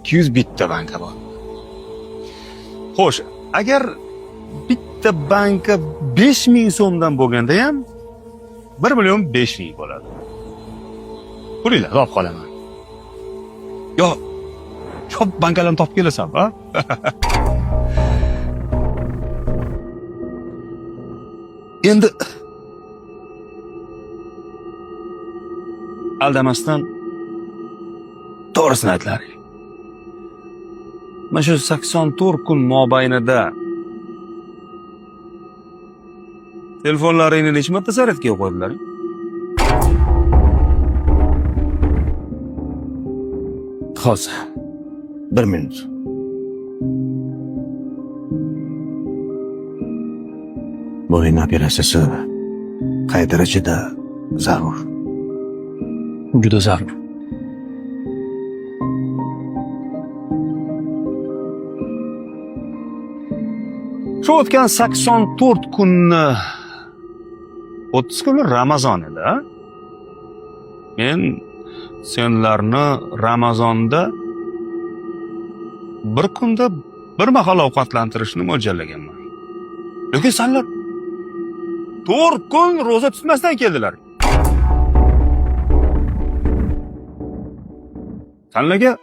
201 ta banka bor. Xo'sh, agar bitta banka 5000 so'mdan bo'lganda ham 1 million 5 ming bo'ladi. Pulinglarni olib qolaman. Yo, ko'p bankalarni topib kelasan, ha? Endi aldamasdan to'g'risini aytlaring. Mana shu 84 kun mobaynida telefonlaringni necha marta zaryadga qo'ydilar? Hozir. Bir minut. Bo'yin operatsiyasi qay darajada zarur? Juda zarur. Shu o'tgan 84 kunni, 30 kuni Ramazon edi, a? Men senlarni Ramazonda bir kunda bir mahal ovqatlantirishni mo'ljallaganman. Lekin sanlar 4 kun ro'za tutmasdan keldilar. Sanlarga